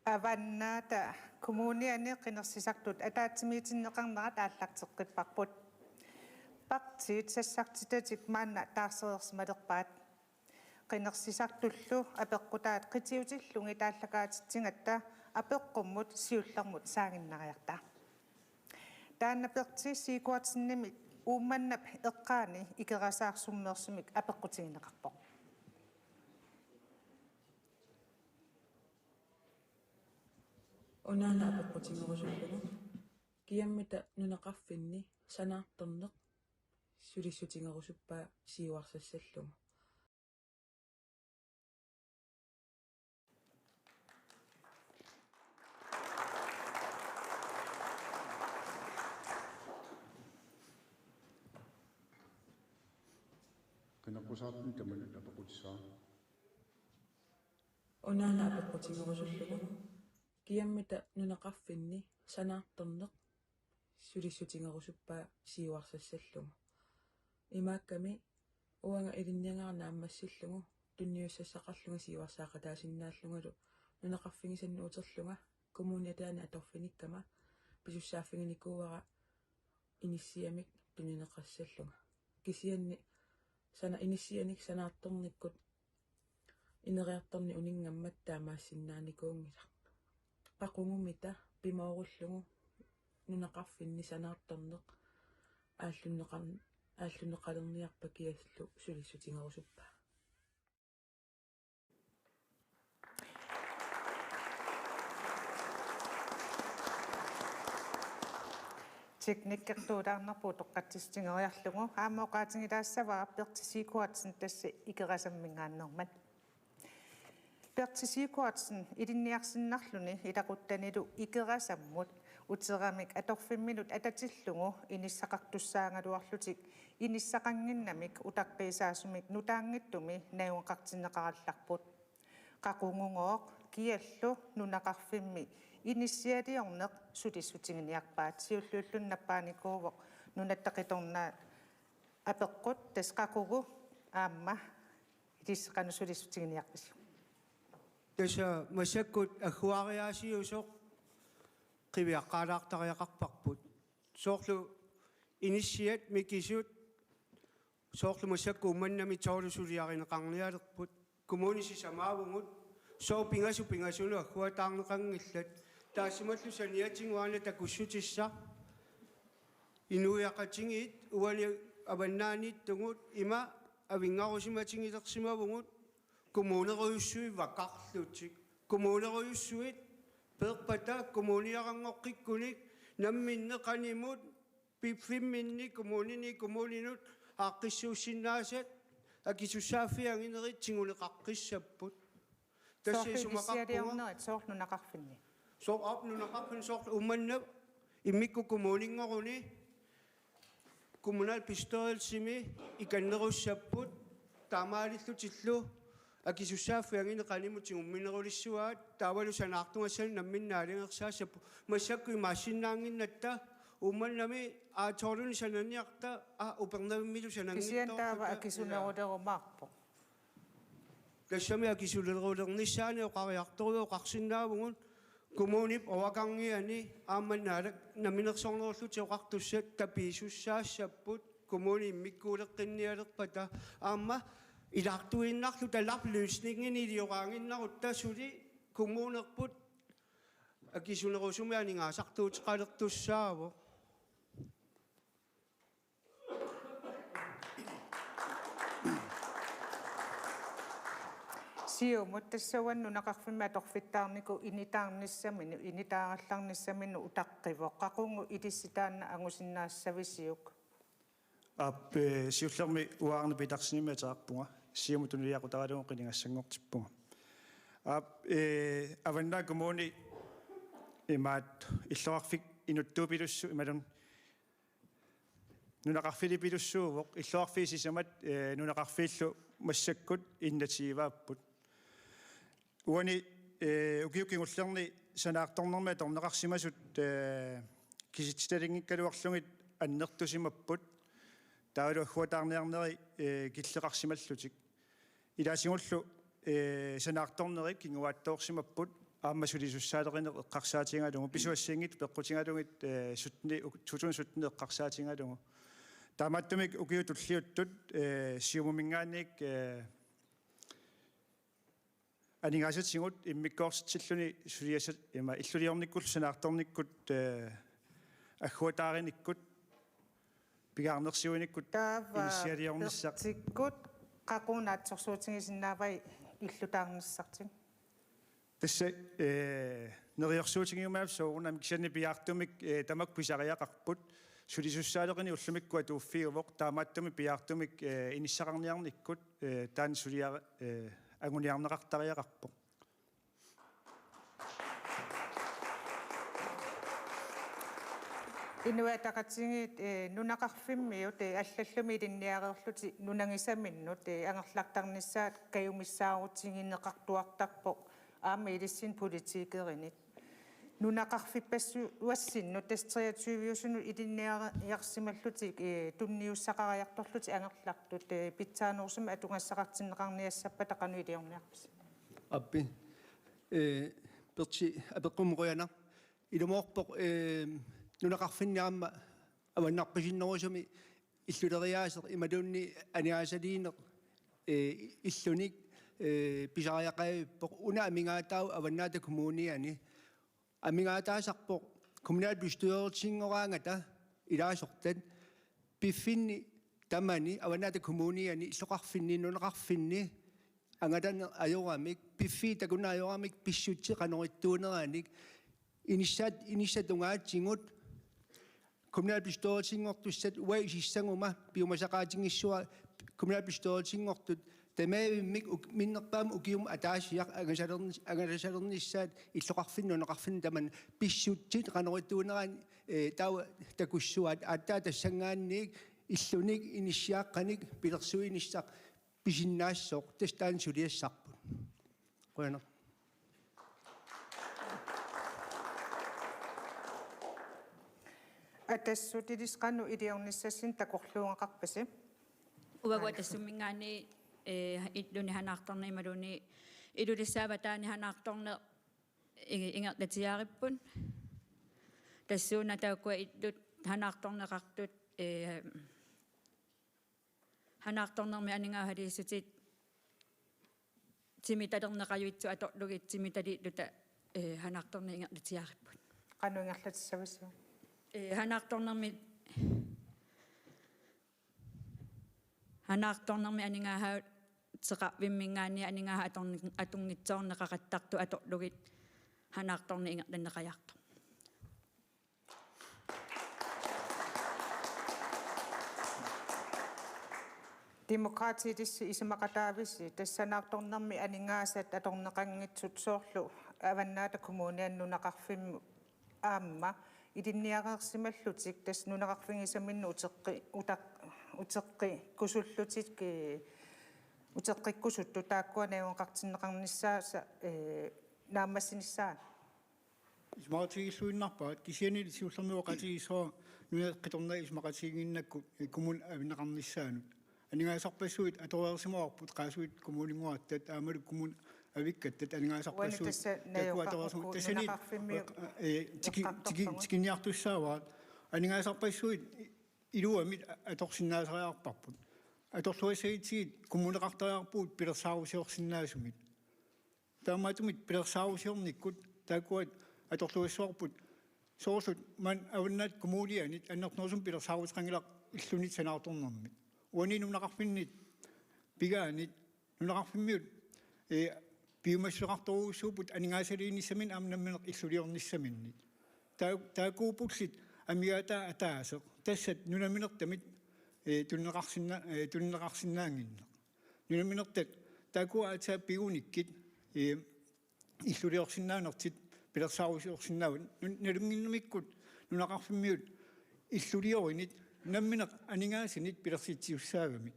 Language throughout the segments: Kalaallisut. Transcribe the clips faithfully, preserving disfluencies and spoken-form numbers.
Avannaata Kommuniani qinersisartut ataatsimiitinneqarnerat aallarteqqipparput. Partiit sassartitatik maanna taarsereersimalerpaat. Qinersisartullu apeqqutaat qitiutillugit aallakaatitsigatta apeqqummut siullermut saaginnariarta. Taanna Berti Sigurdsenimit Uummannap eqqaani Ikerasaarsummiorsumik apeqqutigineqarpoq. Unaana apeqqutigerusullugu. Kiammita nunaqarfinni sanaartorneq sulissutigerusuppaa siuarsassallugu. Qineqqusaartumik tamanut apeqqutissaaq. Unaana apeqqutigerusullugu. Kiammita nunaqarfinni sanaartorneq sulissutigerusuppaa siuarsassallugu. Imaakkami uanga ilinniagara naammassillugu tunniussassaqarlunga siuarsaaqataasinnaallungalu nunaqarfigisannut uterlunga kommuni ataani atorfinikkama pisussaaffiginikuuara inissiamik tunineqassallunga. Kisianni sana inissianik sanaartornikkut ineriartorneq uninngammat taamaassinnaanikuunngilaq. Qaqugumita pimoorullugu nunaqarfinni sanaartorneq aallunneqar-, aallunneqalerniarpat kiallu sulissutigerusuppaa. Teknikkertuulaarnerput utoqqatsissutigeriarlugu aamma oqaatigilaassavara Berti Sigurdsen tassa Ikerasammingaanneermat. Berti Sigurdsen ilinniarsinnarluni ilaquttanilu Ikerasammut uteramik atorfimminut atatillugu inissaqartussaagaluarlutik inissaqannginnamik utaqqiisaasumik nutaanngitsumi najugaqartinneqarallarput. Qaqugugooq kiallu nunaqarfimmi inissialiorneq sulissutiginiarpaat, siulliulluni nappaanikuuvoq Nunatta Qitornaat apeqqut, tassa qaqugu aamma ilissi qanoq sulissutiginiarpisiuk? Tassa massakkut agguariaasiusoq qiviaqqaalaartariaqarparput. Soorlu inissiat mikisut, soorlu massakkut Uummannami tolv suliarineqarnialerput. Kommunit sisamaavugut, sooq pingasut pingasunut agguataarneqanngillat. Taassumalu saniatigut aana takussutissaq inuiaqatigiit uani avannaaniittugut ima avinngarusimatigilersimavugut kommunerujussuit vakarlutik. Kommunerujussuit peerpata kommuniaranngoqqikkunik namminneq qanimut piffimminni kommunini kommuninut aaqqissuussinnaasat akisussaaffiit anginerit tiguneqaqqissapput. Tassa soorlu isumaqarpunga inissialiornerit soorlu nunaqarfinni. Soorlu aap nunaqarfinni soorlu Uummannap immikkut kommuninngoruni kommunalbestyrelsimi ikannerussapput taamaalillutillu akisussaaffiit angineq qanimut tigumminerulissuaat taavalu sanaartugassanik namminneq aalajangersaassapput massakkut imaassinnaannginnatta Uummannami A tolvini sananiarta A Upernavimmilu sananngitsoorluta. Kisianni taava akisunerulerumaarpoq. Tassami akisulerulernissaani oqariartorujuk oqarsinnaavugut kommunip overgangiani aamma naalak namminersornerullutik oqartussat tapiisussaassapput kommuni immikkuuleqqinnialerpata aamma ilaartuinnarluta lapløsningini ilioraanginnarutta suli kommunerput akisunerusumik aningaasartuuteqalertussaavoq. Siumut tassa uani nunaqarfimmi atorfittaarniku initaarnissaminut, initaarallarnissaminut utaqqivoq. Qaqugu ilissi taanna angusinnaassavisiuk? Aap, eh, siullermik Uaarneq Petersenimik ateqarpunga. Siumut tunuliaqutaralugu qinigassanngortippunga. Aap, eh, Avannaata Kommuni imaattoq illoqarfik inuttuupilussu-, imaluunniit nunaqarfilipilussuuvoq, illoqarfiit sisamat, eh, nunaqarfiillu massakkut enogtyveapput. Uani, eh, ukiut kingullerni sanaartornermi atorneqarsimasut, eh, kisitsitalinngikkaluarlugit annertusimapput. Taavalu agguataarniarneri, eh, killeqarsimallutik. Ilaatigullu, eh, sanaartornerit kinguaattoorsimapput. aamma sulisussaalerineq eqqarsaatigalugu, pisuassiinngitsut peqqutigalugit, eh, sytten, to tusind sytten eqqarsaatigalugu. Taamaattumik ukiut tulliuttut, eh, Siumuminngaanniit, eh, aningaasatigut immikkoortitsilluni suliassat ima illuliornikkullu sanaartornikkut, eh, agguataarinikkut, pingaarnersiuinikkut. Taava inissialiornissaq. Pertikkut qaqugu naatsorsuutigisinnaavai illutaarnissartik? Tassa, eh, neriorsuutigiumaarpoq soorunami, kisianni piaartumik, eh, tamakku pisariaqarput. Sulisussaaleqineq ullumikkut atuuffiuvoq, taamaattumik piaartumik, eh, inissaqarniarnikkut, eh, taanna suliara-, eh, anguniarneqartariaqarpoq. Inuit Ataqatigiit, eh, nunaqarfimmiut, eh, allallumi ilinniareerlutik nunagisaminnut, eh, angerlartarnissaat kajumissaarutigineqartuartarpoq, aamma ilissinnut politikerinit. Nunaqarfippassuassinnut tassa treogtyve-usunut ilinniariarsimallutik, eh, tunniussaqariartorlutik angerlartut, eh, pitsaanerusumik atugassaqartinneqarniassappata qanoq iliorniarpisi? Aappi. Eh, Perti, apeqqummut qujanaq. Ilumoorpoq, eh, nunaqarfinni aamma avannarpasinnerusumi illuleriaaseq imaluunniit aningaasaliineq, eh, illunik, eh, pisariaqavippoq, una amigaataavoq Avannaata Kommuniani. Amigaataasarpoq kommunalbestyrelsinngoraangata ilaasortat piffinni tamani Avannaata Kommuniani illoqarfinni nunaqarfinni angalaneq ajoramik, piffiit takuneq ajoramik, pissutsit qanoq ittuuneranik, inissaat, inissat tungaatigut kommunalbestyrelsinngortussat uagut isissaguma piumasaqaatigissuara kommunalbestyrelsinngortut tamaavimmik uk-, minnerpaamik ukiumut ataasiaq angasalernis-, angasalernissaat illoqarfinni nunaqarfinni tamanna pissutsit qanoq ittuunerani, eh, taava takussuaat aatsaat tassanngaanniit illunik inissiaqqanik pilersuinissaq pisinnaassasoq, tassa taanna suliassarput. Qujanaq. Atassut, ilissi qanoq iliornissassinnik takorluugaqarpisi? Uagut Atassumminngaanniit, eh, illuni sanaartorneq imaluunniit Ilulissat avataani sanaartorneq i-, ingerlatiaaripput. Tassuuna taakkua illut sanaartorneqartut, eh, sanaartornermi aningaasaliissutit timitalerneqajuitsut atorlugit timitaliilluta, eh, sanaartorneq ingerlatiaaripput. Qanoq ingerlatissavisiuk? Eh, sanaartornermi, sanaartornermi aningaasaateqarfimminngaanniit aningaasat atorni-, atunngitsoorneqaqattaartut atorlugit sanaartorneq ingerlanneqajaartoq. Demokraatit, ilissi isumaqataavisi tassa sanaartornermi aningaasat atorneqanngitsut soorlu Avannaata Kommuniani nunaqarfimmi aamma ilinniareersimallutik tassa nunaqarfigisaminnut uteqqi-, utaq-, uteqqikkusullutik, eh, uteqqikkusuttut taakkua najugaqartinneqarnissaasa, eh, naammassinissaat? Isumaqatigiilluinnarpaat, kisiannili siullermik oqaatigisara nunat qitornagit isumaqatigiinnginnakku, eh, kommunit avinneqarnissaannut. Aningaasarpassuit atoreersimavarput Qaasuit Kommuninnguatta aammalu kommunit avikkattat aningaasarpassuit. Uani tassa taakku najugaqarput atoreersimavarput. Tassani, nunaqarfimmiut, eh, tiki-, tiki-, eqqartorpagut. Tikinniartussaavara. Aningaasarpassuit i-, iluamik a-, atorsinnaasariaqarparput. Atorluassagutsigit kommuneqartariaqarpugut pilersaarusiorsinnaasumik. Taamaattumik pilersaarusiornikkut taakkua atorluassavarput soorlu maani Avannaata Kommunianit annertunerusumik pilersaaruteqanngilaq illunit sanaartornermit. Uani nunaqarfinni pigaanit nunaqarfimmiut, eh, piumassuseqartorujussuupput aningaasaliinissaminnik aamma nammineq illuliornissaminnit. Taa-, taakkuuppulli amigaataat ataaseq. Tassa nunaminertamit, eh, tunineqarsinna-, eh, tunineqarsinnaannginneq. Nunaminertat taakkua aatsaat pigunikkit, eh, illuliorsinnaanertik pilersaarusiorsinnaavat. Nun-, nalunnginnamikkut nunaqarfimmiut illuliorinit nammineq aningaasanit pilersitsisussaagami.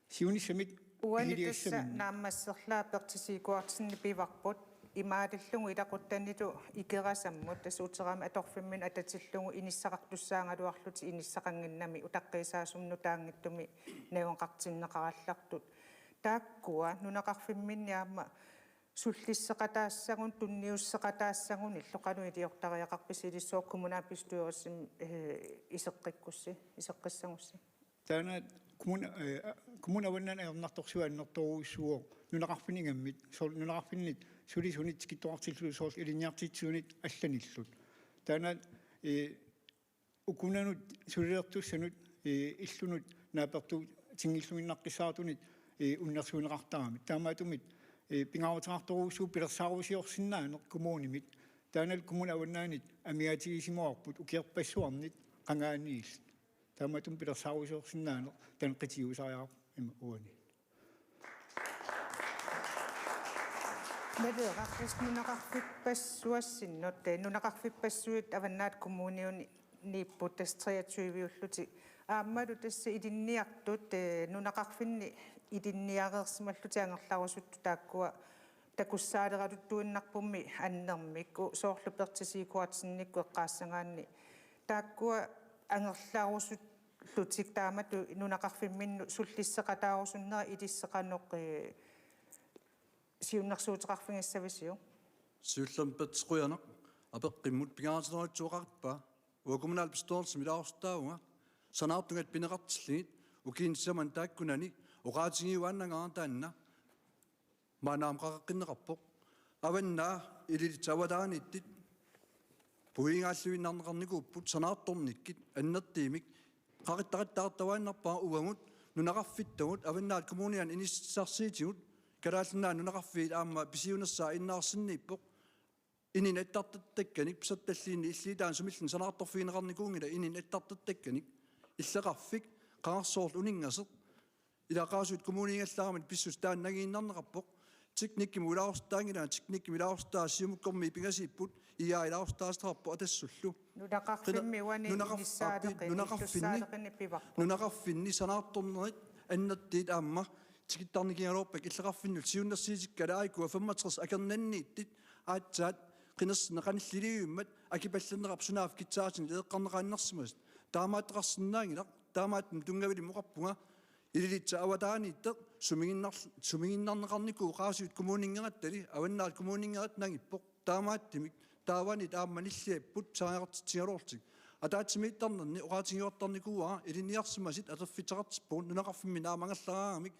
Siunissamik. Uani tassa pigiliassaminnik. Naammasserlaa Perti Siegfriedsen pivarput imaalillugu ilaquttanilu Ikerasammut, tassa uterami atorfimminut atatillugu inissaqartussaagaluarlutik inissaqannginnami utaqqiisaasumik nutaanngitsumik najugaqartinneqarallartut. Taakkua nunaqarfimminni aamma Sullisseqataassagun, tunniusseqataassagun illoqanut iliortariaqarpisi, ilissooq kommunalbestyrelsimi, eh, iseqqikkussi, iseqqissagussi? Taanna kommune-, eh, kommune avannaani ajornartorsiut annertoorujussuuvoq nunaqarfinni ingammik, soorlu nunaqarfinni sulisunit tikittoqartillugu soorlu ilinniartitsisunit allanillu. Taanna, eh, ukunanut sulilertussanut, eh, illunut naapertuutinngilluinnaqqissaartunit, eh, unnersuunneqartaramik. Taamaattumik, eh, pingaaruteqartorujussuuvoq pilersaarusiorsinnaaneq kommunimit. Taannalu kommune avannaanit amigaatigisimavoq ukiorpassuarnit qangaaniilli. Taamaattumik pilersaarusiorsinnaaneq taanna qitiusariaqarpoq ima uani. Naleeqqaqqis nunaqarfippassuassinnut, eh, nunaqarfippassuit Avannaata Kommuniuniipput tassa treogtyve-ullutik. Aammalu tassa ilinniartut, eh, nunaqarfinni ilinniareersimallutik angerlarusuttut taakkua takussaaleraluttuinnarpummi annermik, u-, soorlu Berthe Sigurdsennikkut eqqaassagaanni. Taakkua angerlarusut- -lutik taamatut nunaqarfimminnut sullisseqataarusunnerat ilissi qanoq, eh, siunnersuuteqarfigissavisiuk? Siullermik Berthe, qujanaq apeqqummut. Pingaartitsinerujussuaqarpa? Uanga kommunalbestyrelsimi ilaasortaavunga sanaartungatik pineqartillugit ukiuni sisamani taakkunani oqaatigiuaannagara taanna. Maanna aamma qaqeqqinneqarpoq. Avannaa ililitsat avataaniittut puigingaalluinnarneqarnikuupput sanaartornikkut annertuumik. Qaqittaqattaartuaannarpara uagut nunaqarfittagut Avannaata Kommuniani inississarsiutigut, Kalaallit Nunaanni nunaqarfiit aamma pisiunersaat innaarsinniippoq. Inunnut attartattakkanik pisortalliinnik illiutaannik sumilluunniit sanaartorfigineqarnikuunngilaq, inunnut attartattakkanik. Illoqarfik, qangarsuarlu uninngasoq. Ilaqaasuit kommuniingallaramik pissuseq taanna nangiinnarneqarpoq. Teknikkimut ilaasortaanngilanga, teknikkimut ilaasortaat Siumukkormiut pingasuupput, I A ilaasortaasarparput Atassullu. Nunaqarfimmi uani nunaqarf-, inissaaleqi-, nunaqarfinni, inissaaleqineq pivarput. Nunaqarfinni sanaartornerit annertuut aamma tikittarnikigaluarpakka illoqarfinnullu siunnersuutikka, aajuku femogtres akornanniittut aatsaat qinersineq qanilliliivimmat akipallanneqarpoq sunaaffa kitsaatinik eqqarneqaannarsimasut. Taamaattoqarsinnaanngilaq, taamaattumik tunngavilummik oqarpunga ililitsat avataaniittoq sumiginnar-, sumiginnarneqarnikuuvoq oqaasii kommuninngaratali, Avannaata Kommuninngarat nangippoq. Taamaattumik taavani aamma nilliapput pisariaqartitsigaluarlutik. Ataatsimiittarnerni oqaatigiuartarnikuuara ilinniarsimasut atorfissaqartippugut nunaqarfimmi aamma angerlaraaramik,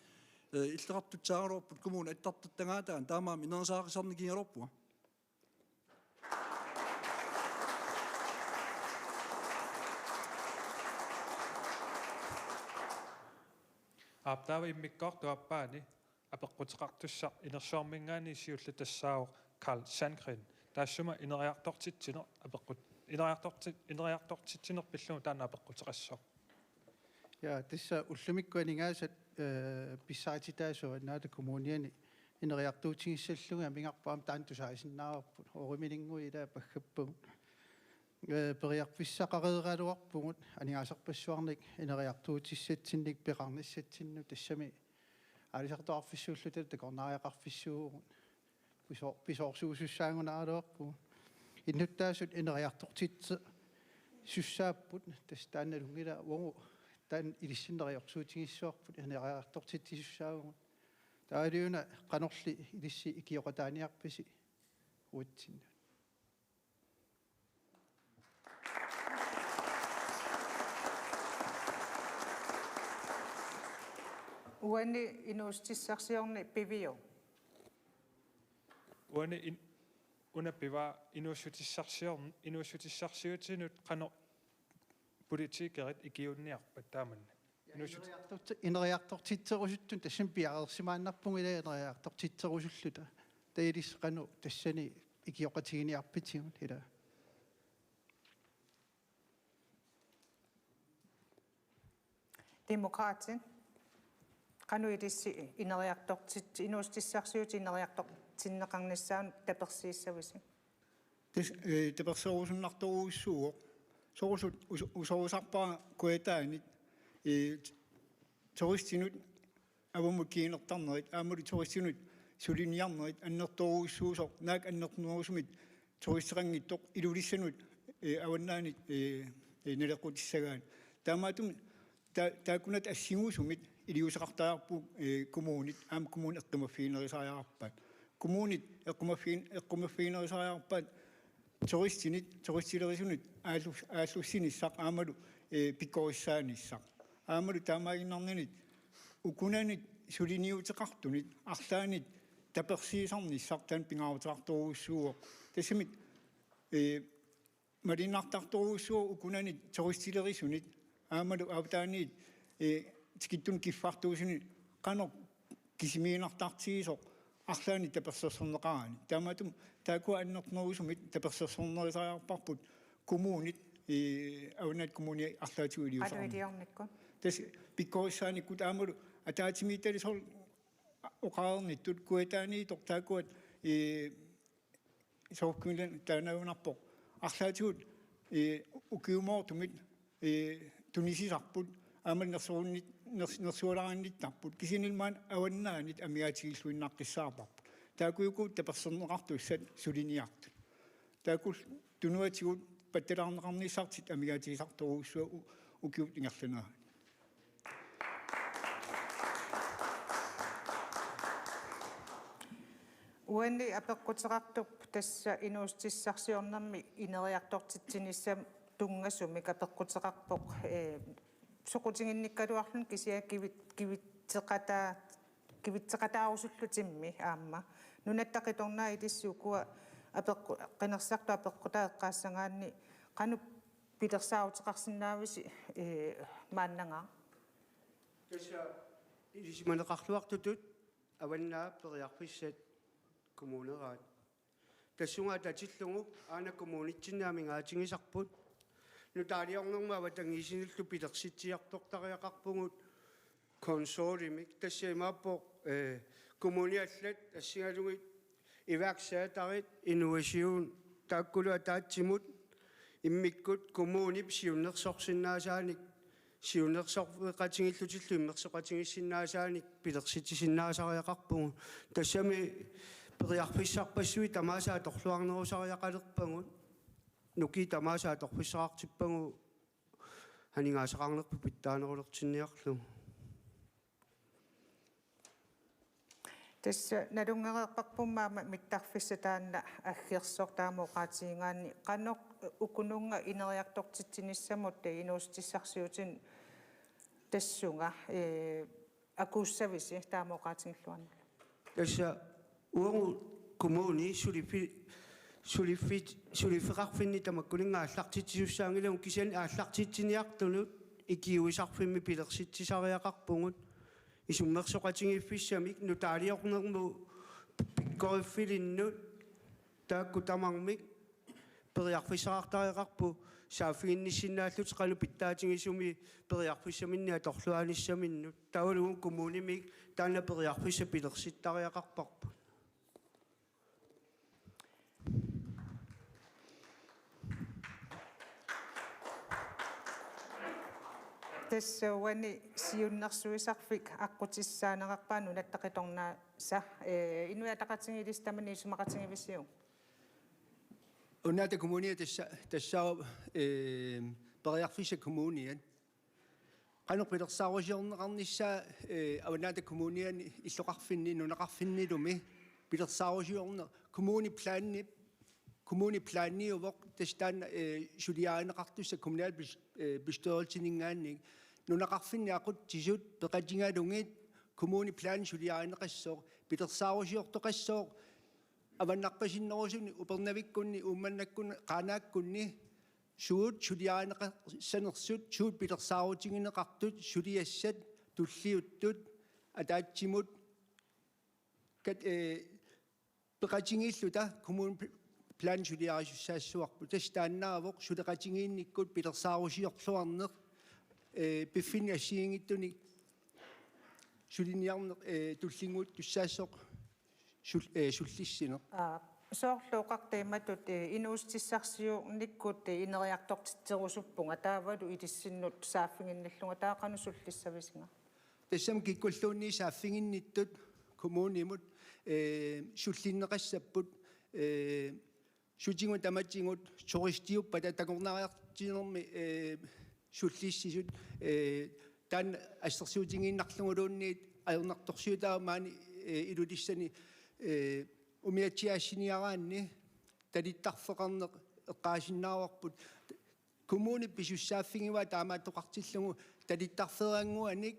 eh, illoqartussaagaluarput kommunit attartattagaataat, taamaammat ineriartortinniarnikigaluarpunga. Aap, taava immikkoortup aappaani apeqquteqartussaq inersuarminngaanniit siulleq tassaavoq Karl Sandgreen. Taassuma ineriartortitsineq apeqqut-, ineriartorti-, ineriartortitsineq pillugu taanna apeqquteqassaaq. Ja, tassa ullumikkut aningaasat, eh, pissarititaasut Avannaata Kommuniani ineriartuutigissallugit amigarput aamma taanna tusaasinnaavarput. Orimininnguit ilaa paggappagut. Eh, periarfissaqareeraluarpugut aningaasarpassuarnik ineriartuutissatsinnik peqarnissatsinnut, tassami aalisartoqarfissuulluta takornariaqarfissuuvugut. Piso-, pisoorsuusussaagunaraluarpugut. Innuttaasut ineriartortitsisussaapput, tassa taanna nalunngilaa, uagut taanna ilissi neriorsuutigissavarput ineriartortitsisussaavugut. Taavalu una qanorli ilissi ikioqataaniarpisi uatsinnut? Uani inuussutissarsiorneq piviuk? Uani in-, una pivaa inuussutissarsior-, inuussutissarsiutinut qanoq politikerit ikiuunniarpat taamannak? Ja, inuussut- ineriartorti-, ineriartortitserusuttut tassani piareersimaannarpugut ilaa ineriartortitserusulluta. Taava ilissi qanoq tassani ikioqatiginiarpitigut ilaa? Demokraatit. Qanoq ilissi ineriartortit-, inuussutissarsiutit ineriartortinneqarnissaannut tapersiissavisi? Tassa, eh, taperserusunnartorujussuuvoq. Soorlu us-, usorisarpara Kujataani, eh, turistinut avammut kiinertarnerit, aammalu turistinut suliniarnerit annertoorujussuusoq, naak annertunerusumik turisteqanngitsoq Ilulissanut, eh, avannaanit, eh, eh, naleqqutissagaat. Taamaattumik ta-, taakkununnga assingusumik iliuuseqartariaqarpugut, eh, kommunit, aamma kommunit eqqumaffiginerusariaqarpaat. kommunit eqqumaffiin-, eqqumaffiginerusariaqarpaat turistinit, turistilerisunit aallus-, aallussinissaq aammalu, ee, pikkorissaanissaq. Aammalu taamaaginnarnanit ukunanit suliniuteqartunit arlaannik tapersiisarnissaq taanna pingaaruteqartorujussuuvoq. Tassami, ee, malunnartartorujussuuvoq ukunanit turistilerisunit aammalu avataaniit, ee, tikittunik kiffartuusunit qanoq kisimiinnartartigisoq arlaannik tapersersorneqarani. Taamaattumik taakkua annertunerusumik tapersersornerusariaqarparput kommunit, ee, Avannaata Kommunia arlaatigut iliuuseqarneq. Qanoq iliornikkut? Tassa pikkorissaanikkut aammalu ataatsimiititalisoq oqareernittut Kujataaniittoq taakkuat, ee, South Greenland taannagunarpoq. Arlaatigut, ee, ukiumoortumik, ee, tunisisarput, aamma nersuunnit-, ners-, nersualaarinnittarput. Kisiannili maani avannaanit amigaatigilluinnaqqissaarparput. Taakkuuku tapersersorneqartussat suliniartut. Taakku tunuatigut pattalaarneqarnissartik amigaatigisartorujussuupput u-, ukiut ingerlaneranni. Uani apeqquteqartup tassa inuussutissarsiornermi ineriartortitsinissamut tunngasumik apeqquteqarpoq, ee, soqutiginnikkaluarluni kisianni kivit-, kivitseqataa-, kivitseqataarusullutimmi aamma. Nunatta qitornaa ilissi ukua apeqqu-, qinersisartut apeqqutaa eqqaassagaanni qanoq pilersaaruteqarsinnaavisi, ee, maannangaaq? Tassa ilisimaneqarluartutut Avannaata Periarfissat kommuneraat. Tassunga atatillugu aana kommunitsinni amigaatigisarput. Nutaaliornermut avatangiisinillu pilersitsiartortariaqarpugut konsortiumik. Tassa imaappoq, ee, kommunit allat assigalugit iværksætterit, innovation, taakkulu ataatsimut immikkut kommunip siunnersorsinnaasaanik, siunnersorfeqatigiillutillu immersoqatigiissinnaasaanik pilersitsisinnaasariaqarpugut. Tassami periarfissarpassuit tamaasa atorluarnerusariaqalerpagut. Nukiit tamaasa atorfissaqartippagut aningaasaqarnerput pitsaanerulertinniarlugu. Tassa nalunngereerparput aamma mittarfissaq taanna aggersoq taama oqaatigigaanni qanoq ukununnga ineriartortitsinissamut inuussutissarsiutinut tassunga, ee, akuussavisi taama oqaatigilluarniarlugu. Tassa uagut kommuni suliffi-, suliffi-, suliffeqarfinni tamakkuninnga aallartitsisussaanngilagut kisianni aallartitsiniartunut ikiuisarfimmi pilersitsisariaqarpugut isummersoqatigiiffissamik nutaaliornermut pikkoriffilinnut taakku tamarmik periarfissaqartariaqarput saaffiginnissinnaallutik qanoq pitsaatigisumik periarfissaminnik atorluaanissaminnut. Taavalu uagut kommunimik taanna periarfissaq pilersittariaqarparput. Tassa uani siunnersuisarfik aqqutissaanerarpaa Nunatta Qitornaasa, ee, Inuit Ataqatigiit ilissi tamanna isumaqatigivisiuk? Avannaata Kommunia tassa, tassaavoq, ee, periarfissat kommuniat. Qanoq pilersaarusiorneqarnissaa, ee, Avannaata Kommuniani illoqarfinni, nunaqarfinnilumi pilersaarusiorneq, kommuneplani, kommuneplaniuvoq, tassa taanna, ee, suliarineqartussaq kommunalbes-, ee, bestyrelsininngaanniit, nunaqarfinni aqutsisut peqatigalugit kommuneplan suliarineqassaaq, pilersaarusiortoqassaaq, avannarpasinnerusunik, Upernavikkunni, Uummannakkunni, Qaanaakkunni, suut suliarineqassanersut, suut pilersaarutigineqartut, suliassat, tulliuttut, ataatsimut, kat-, ee, peqatigiilluta kommuneplan suliarisussaassavarput. Tassa taannaavoq suleqatigiinnikkut pilersaarusiorluarneq, ee, piffinni assigiinngitsunik suliniarneq, ee, tullinnguuttussaassaaq sul-, ee, sullissineq. Aa, soorlu oqarta imatut, ee, inuussutissarsiornikkut, ee, ineriartortitserusuppunga taavalu ilissinnut saaffiginnillunga, taava qanoq sullissavisinnga? Tassami kikkulluunniit saaffiginnittut kommunimut, ee, sullinneqassapput, ee, sutigut tamatigut turistiuppata takornariartitsinermi, ee, sullissisut, ee, taanna assersuutigiinnarluguluunniit ajornartorsiutaavoq maani, ee, Ilulissani, ee, Umiatsiaassiniaraanni talittarfeqarneq eqqaasinnaavarput. Kommunip pisussaaffigivaa taamaattoqartillugu talittarfeeraannguanik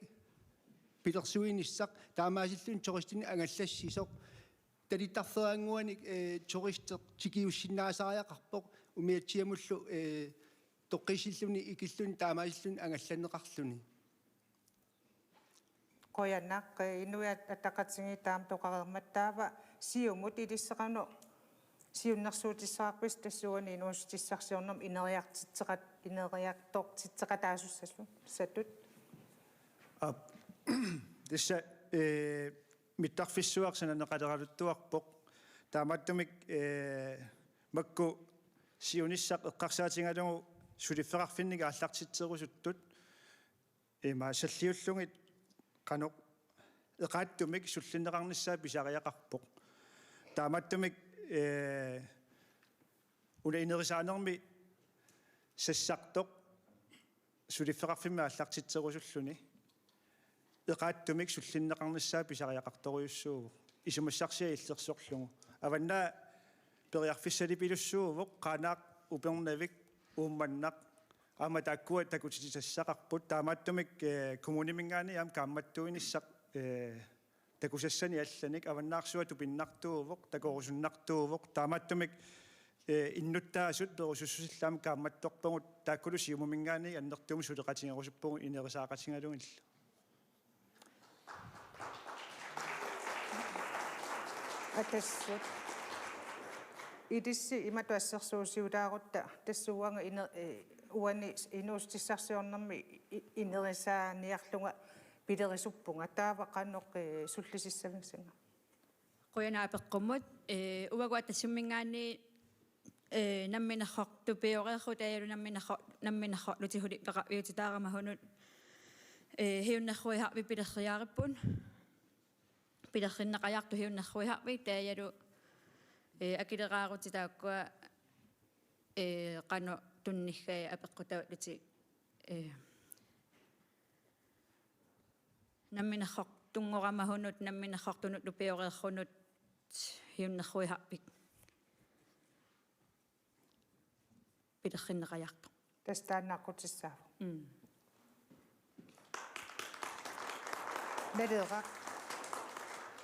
pilersuinissaq taamaasilluni turistinik angallassisoq. Talittarfeeraannguanik, eh, turisteq tikiussinnaasariaqarpoq umiatsiamullu, eh, toqqissilluni ikilluni taamaasilluni angallanneqarluni. Qujanaq, eh, Inuit Ataqatigiit taama toqareermat. Taava Siumut ilissi qanoq siunnersuutissaqarpisi tassuuna inuussutissarsiornermi ineriartitseqat-, ineriartortitseqataasussasut? Aap. Tassa, eh, mittarfissuaq sananeqaleraluttuarpoq. Taamaattumik, eh, makku siunissaq eqqarsaatigalugu suliffeqarfinnik aallartitserusuttut ima salliullugit qanoq eqaattumik sullinneqarnissaa pisariaqarpoq. Taamaattumik, eh, una inerisaanermi sassartoq suliffeqarfimmi aallartitserusulluni eqaattumik sullinneqarnissaa pisariaqartorujussuuvoq. Isumassarsiaq illersorlugu. Avannaata periarfissalipilussuuvoq, Qaanaaq, Upernavik, Uummannaq, aamma taakkua takutitsissaqarput. Taamaattumik, eh, kommuniminngaanniit aamma kaammattuinissaq, eh, takusassanik allanik. Avannaarsuaq tupinnartuuvoq, takorusunnartuuvoq. Taamaattumik, eh, innuttaasut perusussusillit aamma kaammattorpagut, taakkulu Siumuminngaanniit annertuumik suleqatigerusuppagut inerisaaqatigalugillu. Atassut. Ilissi imatut assersuusiulaarutta, tassa uanga ine-, eh, uani inuussutissarsiornermi i-, inerisaaniarlunga pilerisuppunga. Taava qanoq, eh, sullisissavinngissinga? Qujanaq apeqqummut, eh, uagut Atassumminngaanniit, eh, namminersortupioreerput, taakkulu namminerso-, namminersorlutik suliffeqarfiutitaarama hunut, eh, siunnersuisarfik pilersiaripput. Pilersinneqajartoq siunnersuisarfik, taavalu, eh, akileraarutit taakkua, eh, qanoq tunniussai apeqqutaalluni, eh, namminersortunngorama hunut, namminersortunullu pioreersunut siunnersuisarfik pilersinneqajartoq. Tassa taanna aqqutissaavoq. Mm. Naleraq.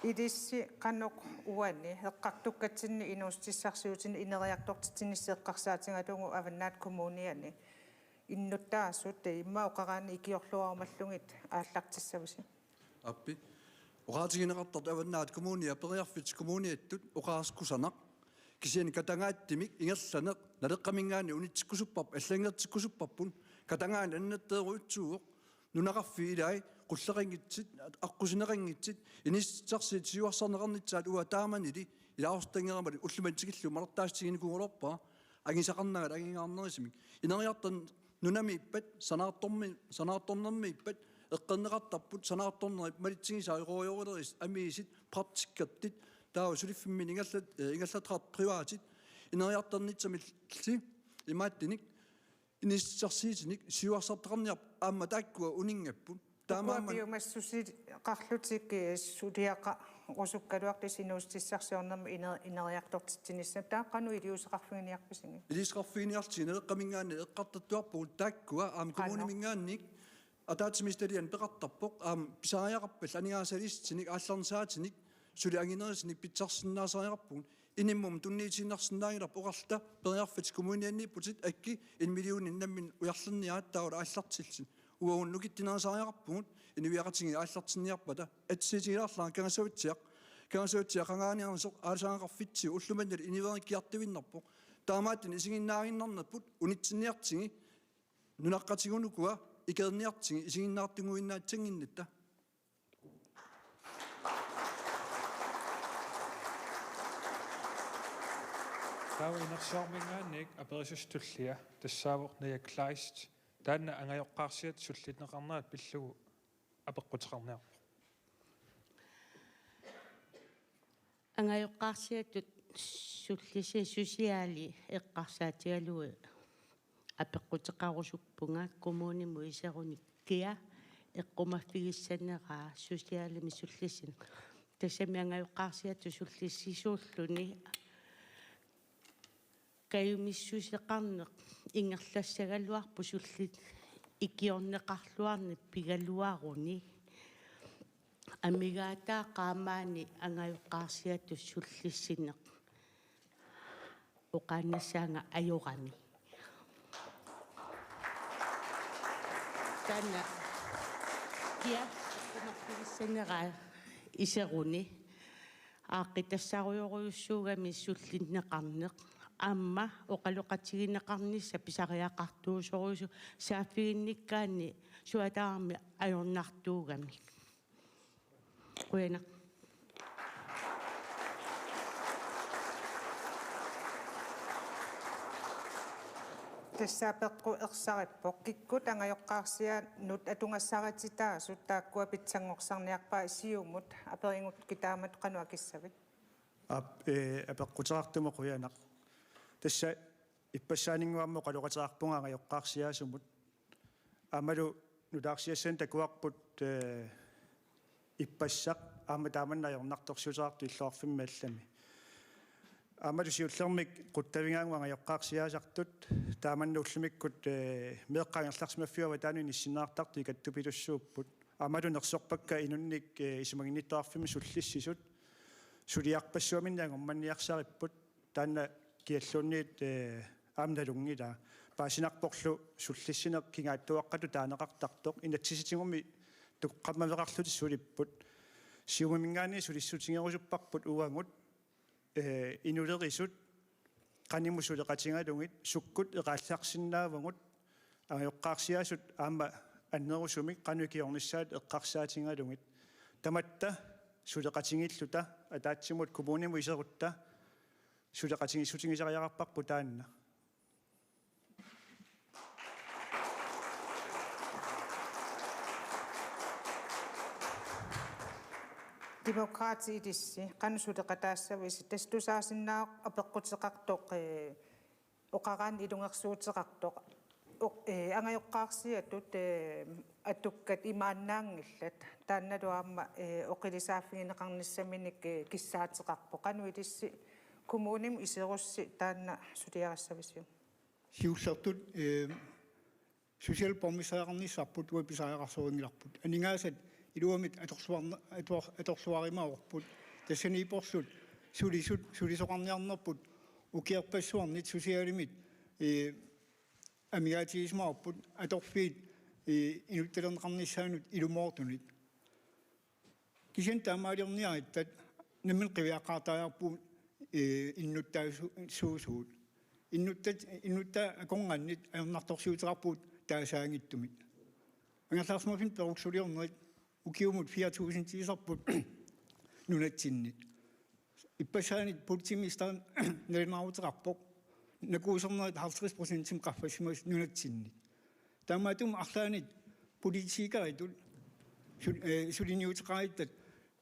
Ilissi qanoq uani eqqartukkatsinni inuussutissarsiutinik ineriartortitsinissaq eqqarsaatigalugu Avannaata Kommuniani innuttaasut immaqa oqaraanni ikiorluarumallugit aallartissavisi? Aappi. Oqaatigineqartartut Avannaata Kommunia periarfissat kommuniattut oqaasii kusanaq. Kisianni katagaatsimik ingerlaneq Naleqqaminngaanniit unitsikkusupparput, allanngortikkusupparput. Katagaani annertoorujussuuvoq. Nunaqarfiit ilaat qulleqanngitsut, aqqusineqanngitsut, inuussutissarsiutit siuarsarneqarnissaat uanga taamanili ilaasortanngeramali ullumimut tikillugu malertaassutiginiarlugu oqarpoq. Angisaqarnanga angingaarnerisumik. Ineriartorneq nunamiippat, sanaartormi-, sanaartornermiippat, eqqorneqartarput, sanaartornerit malitsigisai, røgerilerisut, amiisut, praktikkertut, taava suliffimminni ingerlat-, eh, ingerlateqartut privatit, ineriartornissamilli imaattunik, inuussutissarsiutinik, siuarsartaqarniarput aamma taakkua uninngapput. Taamaammat ukua piumassuseqarlutik, eh, suliaqarusukkaluartut inuussutissarsiornermi iner-, ineriartortitsinissamut. Taava qanoq iliuuseqarfiginiarpisigit? Iliuuseqarfiginiarlutigit Naleqqaminngaanniit eqqartortuarpugut taakkua aamma qanoq? Kommuniminngaanniit ataatsimiititaliani peqartarpoq aamma pisariaqarpallu aningaasaliissutinik aallarnisaatinik suli anginerisinik pitsaanersinnaasariaqarpugut. Inimmut tunniutiinnarsinnaanngilarput oqarluta periarfissat kommunianiipputit akki en million nammineq ujarlerniaat taavalu aallartillutik. Uagut nukittunerusariaqarpugut, inuiaqatigiit aallartinniarpata. Assigiilaarlanga Kangassaatsiaq. Kangassaatsiaq qangaaniarnisoq aalisagaqarfitsigu ullumimut inuerikkiartuinnarpoq. Taamaattunik isiginnaaginnarnerput unitsinniartigit. Nunaqqatigut ukua ikiorniartigit isiginnaartunnguinnaatsanngikkatta. Taava inersuarminngaanniit aperisussat tullia tassaavoq Naja Kleist, taanna angajoqqaarsiat sullinneqarnerat pillugu apeqquteqarniarpoq. Angajoqqaarsiatut sullisi-, susiaali eqqarsaatigalugu apeqquteqarusuppunga kommunimut iserunik kia eqqumaffigissaneraa susiaalimi sullisineq. Tassami angajoqqaarsiatut sullissisuulluni kajumissuseqarneq ingerlassagaluarpoq sullit ikiorneqarluarneq pigaluaruni. Amigaataaq qaamaani angajoqqaarsiatut sullissineq oqaannassaanga ajorami. Taanna kia umarpigissaneraa iseruni aaqqitassaarujorujussuugami sullinneqarneq aamma oqaloqatigineqarnissaq pisariaqartuusorujusoq saaffiginnikkaanni suataarmi ajornartuugami. Qujanaq. Tassa apeqqut ersarippoq: Kikkut angajoqqaarsianut atugassarititaasut taakkua pitsanngorsarniarpai? Siumut aperigut kitaammat qanoq akissavit? Ap-, eh, apeqquteqartumut qujanaq. Tassa ippassaaninnguammi oqaloqateqarpunga angajoqqaarsiaasumut. Aammalu nutaarsiassanik takuarput, eh, ippassaq aamma taamanna ajornartorsiuteqartoq illoqarfimmi allami. Aammalu siullermik quttavigaannguaq angajoqqaarsiaasartut, taamanna ullumikkut, eh, meeqqat angerlarsimaffiup avataanut inissinneqartartut ikattupilussuupput. Aammalu nersorpakka inunnik, eh, isumaginnittoqarfimmi sullissisut suliarpassuarminni angummanniarsaripput. Taanna kialluunniit, eh, aamma nalunngilaa. Paasinarporlu sullissineq kingaattuaqqatut taaneqartartoq, inatsisitigummi toqqammaveqarlutik sulipput. Siumuminngaanniit sulissutigerusupparput uagut, eh, inulerisut qanimut suleqatigalugit, sukkut eqaallarsinnaavagut, angajoqqaarsiaasut aamma annerusumik qanoq ikiornissaat eqqarsaatigalugit. Tamatta suleqatigiilluta ataatsimut kommunimut iserutta suleqatigiissutigisariaqarparput taanna. Demokraatit ilissi, qanoq suleqataassavisi? Tassa tusaasinnaavoq apeqquteqartoq, eh, oqaraanni ilungersuuteqartoq. Oq-, eh, angajoqqaarsiatut, eh, atukkat imaannaanngillat. Taannalu aamma, eh, oqilisaaffigineqarnissaminik, eh, kissaateqarpoq. Qanoq ilissi kommunimi iserussi taanna suliarissavisiuk? Siullertut, eh, socialborgmesteriaqarnissarput uagut pisariaqarsorinngillarput. Aningaasat iluamik atorsuarne-, ator-, atorsuarimavorput. Tassaniipporlu sulisut, sulisoqarniarnerput ukiorpassuarnit socialimit, eh, amigaatigisimavoq atorfiit, eh, inuttalerneqarnissaannut ilumoortunit. Kisianni taamaaliorniarutta nammineq qiviaqqaartariaqarpugut, eh, innuttaasu-, suusugut. Innuttat, innuttaat akornanni ajornartorsiuteqarpugut taasaanngitsumik. Angerlarsimaffinni peruksuliornerit ukiumut fire tusindiusarput nunatsinni. Ippassaani politimesteri nalunaaruteqarpoq. Nakuusernerit halvtreds procentimik qaffassimasut nunatsinni. Taamaattumik arlaannik politikeritut sul-, eh, suliniuteqarittat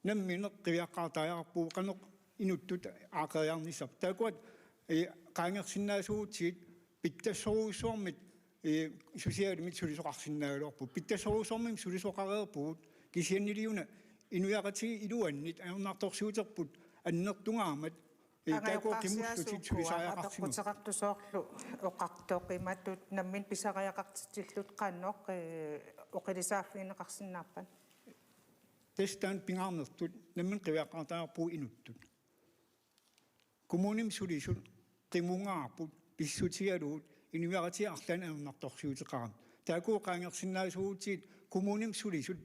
nammineq qiviaqqaartariaqarpugut qanoq inuttut aaqqeriarnissarput. Taakkua, eh, qaangersinnaasuutsigit, pittassorujussuarmik, eh, socialimik sulisoqarsinnaagaluarpugut. Pittassorujussuarmik sulisoqareerpugut, kisianniliuna inuiaqatigiit iluannit ajornartorsiuterput annertungaarmat, eh, taakkua qimullutik sulisariaqarsimavoq. Apeqquteqartoq soorlu oqartoq imatut nammineq pisariaqartitsilluta qanoq, eh, oqilisaaffigineqarsinnaappat? Tassa taanna pingaarnertut nammineq qiviaqqaartariaqarpugut inuttut. Kommunimi sulisut qimungaarput pissutigalugit inuiaqatigiit arlaannik ajornartorsiuteqarami. Taakku qaangersinnaasuutsigit kommunimi sulisut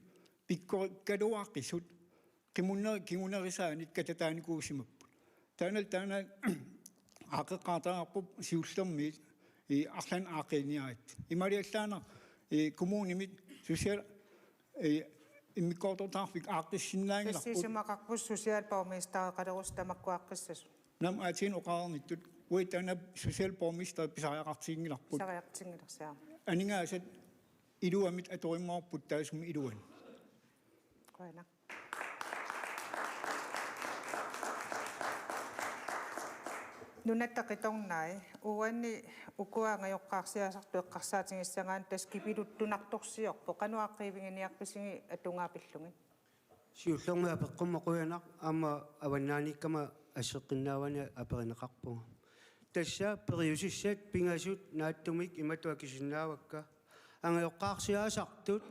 pikkorikkaluaqisut qimunnerit kingunerisaannik katataanikuusimapput. Taanna, taanna aaqqeqqaartariaqarpoq siullermiit, eh, arlaannik aaqqiiniarit. Imaaliallaannaq, eh, kommunimit social, eh, immikkoortortaqarfik aaqqissinnaanngilarput. Tassa isumaqarpusi socialborgmestereqalerussi tamakku aaqqissasut. Naamik, aatsaat oqareernittut, uagut taanna socialborgmesteri pisariaqartiginngilarput. Pisariaqartiginngilarsi, aap. Aningaasat iluamik atorumaarput taassuma iluani. Qujanaq. Nunatta qitornai, uani ukua angajoqqaarsiaasartut eqqarsaatigissagaanni tassa kipiluttunartorsiorpoq, qanoq aaqqiiviginiarpisigit atugaat pillugit? Siullermik apeqqummut qujanaq, aamma avannaaniikkama asseqqinnaavani aperineqarpunga. Tassa periusissat pingasut naatsumik imatut akisinnaavakka: angajoqqaarsiaasartut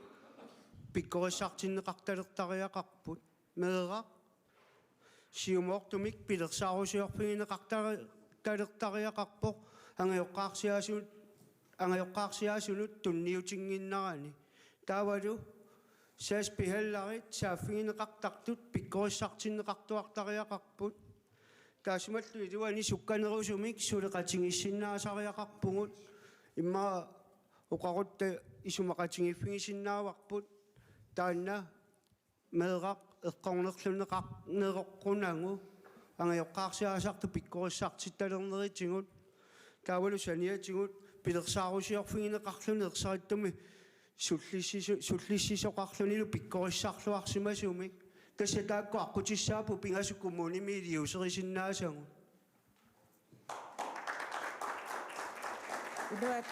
pikkorissartinneqartalertariaqarput, meeraq siumoortumik pilersaarusiorfigineqartalertariaqarpoq angajoqqaarsiaasut, angajoqqaarsiaasunut tunniutinnginnarani. Taavalu sagsbehandlerit saaffigineqartartut pikkorissartinneqartuartariaqarput. Taassumalu iluani sukkanerusumik suleqatigiissinnaasariaqarpugut. Immaqa oqarutta isumaqatigiiffigisinnaavarput. Taanna meeraq eqqornerlunneqarneroqqunagu angajoqqaarsiaasartut pikkorissartittalernerisigut. Taavalu saniatigut pilersaarusiorfigineqarluni ersarissumik sullissiso-, sullissisoqarlunilu pikkorissarluarsimasumik. Tassa taakku aqqutissaapput pingasut kommunimi iliuuserisinnaasagut. Inuiat,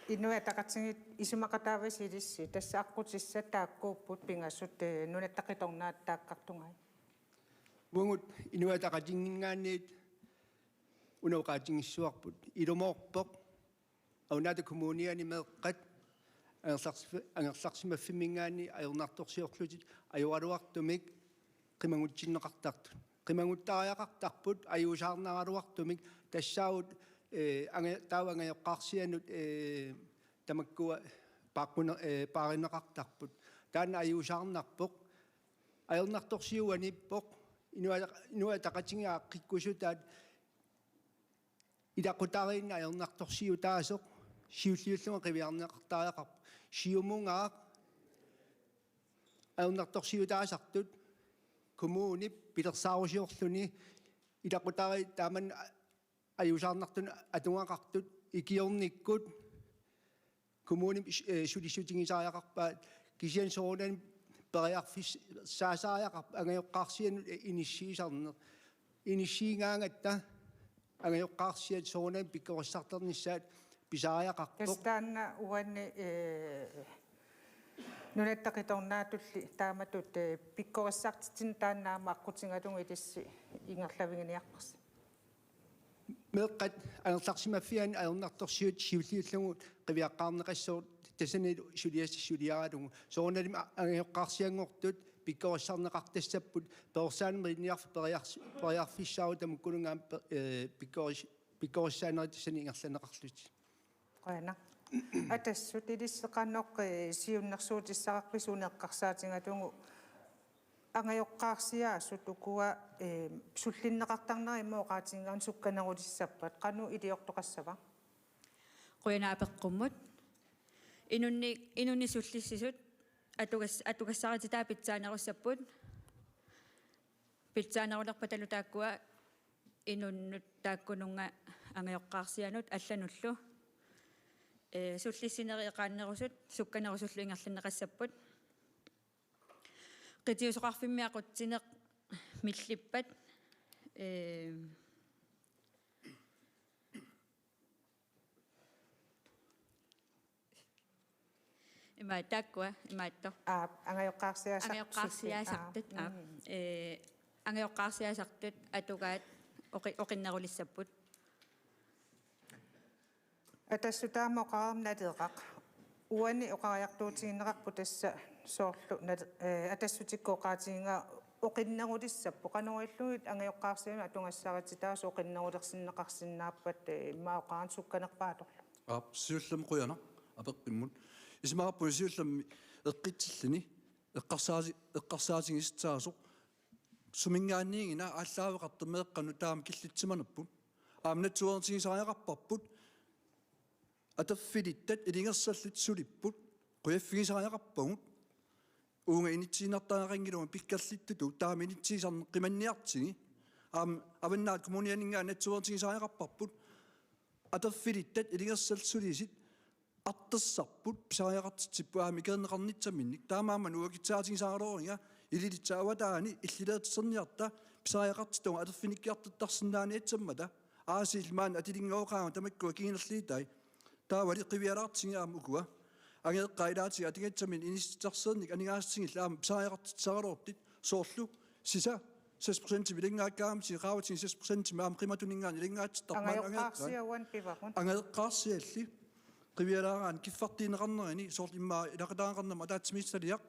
Inuit Ataqatigiit isumaqataavasi ilissi, tassa aqqutissat taakkuupput pingasut, eh, Nunatta Qitornaat taakkartugai. Uagut Inuit Ataqatigiinninngaanniit una oqaatigissavarput. Ilumoorpoq Avannaata Kommuniani meeqqat angerlarsi-, angerlarsimaffimminngaanniit ajornartorsiorlutik ajoraluartumik qimagutsinneqartartut. Qimaguttariaqartarput ajuusaarnaraluartumik, tassaavoq, eh, anga-, taava angajoqqaarsianut, eh, tamakkua paaqqune-, eh, paarineqartarput. Taanna ajuusaarnarpoq. Ajornartorsiut aniippoq. Inuit-, Inuit Ataqatigiit aaqqikkusutaat ilaqutariinni ajornartorsiutaasoq siulliullunga qiviarneqartariaqarpoq. Siumunngaaq ajornartorsiutaasartut kommunip pilersaarusiorluni ilaqutariit taamani ajuusaarnartuni atugaqartut ikiornikkut kommunimi, eh, sulissutigisariaqarpaat, kisianni soorunami periarfissaasariaqarpoq angajoqqaarsianut, eh, inissiisarneq. Inissiigaangatta angajoqqaarsiat soorunami pikkorissartarnissaat pisariaqarpoq. Tassa taanna uani, eh, Nunatta Qitornaatulli taamatut, eh, pikkorissartitsineq taanna aamma aqqutigalugu ilissi ingerlaviginiarparsi. Meeqqat angerlarsimaffianni ajornartorsiut siulliullugu qiviaqqaarneqassapput, tassanilu suliassaq suliaralugu. Soorunalimi a-, angajoqqaarsianngortut pikkorissarneqartassapput, perorsaanermik ilinniarfik periars-, periarfissaavoq tamakkununnga aamma pe-, eh, pikkoris-, pikkorissaanerit tassani ingerlanneqarlutik. Qujanaq. Atassut, ilissi qanoq, eh, siunnersuutissaqarpisi una eqqarsaatigalugu angajoqqaarsiaasut ukua, eh, sullinneqartarnerat immaqa oqaatigigaanni sukkanerulissappat, qanoq iliortoqassava? Qujanaq apeqqummut. Inunni, inunnik sullissisut atugas-, atugassarititaat pitsaanerussapput. Pitsaanerulerpatalu taakkua inunnut taakkununnga angajoqqaarsianut allanullu, eh, sullissinerit eqaannerusut sukkanerusullu ingerlanneqassapput. Qitiusoqarfimmi aqutsineq millippat, eh, ima taakkua, imaattoq. Aa, angajoqqaarsiaasartut. Angajoqqaarsiaasartut, aa, mm. Eh, angajoqqaarsiaasartut atugaat oqi-, oqinnerulissapput. Atassut taama oqarami Naleraq. Uani oqariartuutigineqarpoq tassa soorlu nal-, eh, Atassutikkut oqaatigigaa oqinnerulissapput. Qanoq illugit angajoqqaarsianut atugassarititaasut oqinnerulersinneqarsinnaappat, eh, immaqa oqarami sukkanerpaaq atorlugu? Aap, siullermik qujanaq apeqqummut. Isumaqarpunga siullermik eqqitsilluni eqqarsaati-, eqqarsaatigisitsisaasoq. Suminngaanniiginaq aallaaveqartoq meeqqanut taama killitsimanerput. Aamma natsuerutigisariaqarparput. Atorfilittat ilungersorlutik sulipput. Qujaffigisariaqarpagut. Uunga initsiinnartariaqanngilanga pikkorissartutut taama inissiisarneq qimanniartigu. Aamma Avannaata Kommunianinngaanniit natsuerutigisariaqarparput. Atorfilittat ilungersorlutik sulisut artorsarput pisariaqartitsipput aamma ikiorneqarnissaminnik. Taamaammat uagutsiaatigisaraluarpunga ililitsa avataani illileertiterniarta pisariaqartitsisoq atorfinnikkiartortarsinnaaniassammata. Aasiit maani atulinngooqaanga tamakkua kingunerliitai. Taavali qivialaartigu aamma ukua. Angajoqqaat ilaatigut atugassaminnut inissitsitersiornermik aningaasatigillu aamma pisariaqartitsisaraluartut, soorlu sisa seks procent ilanngaakkaangamik, qaavatigut seks procent aamma qimatuninngaanniit ilanngaatsiartarpoq. Angajoqqaarsiat uani pivagut. Angajoqqaarsialli qiviaraaraanni kiffartuunneqarnerani, soorlu immaqa ilaqutariinnarmik ataatsimiititaliaq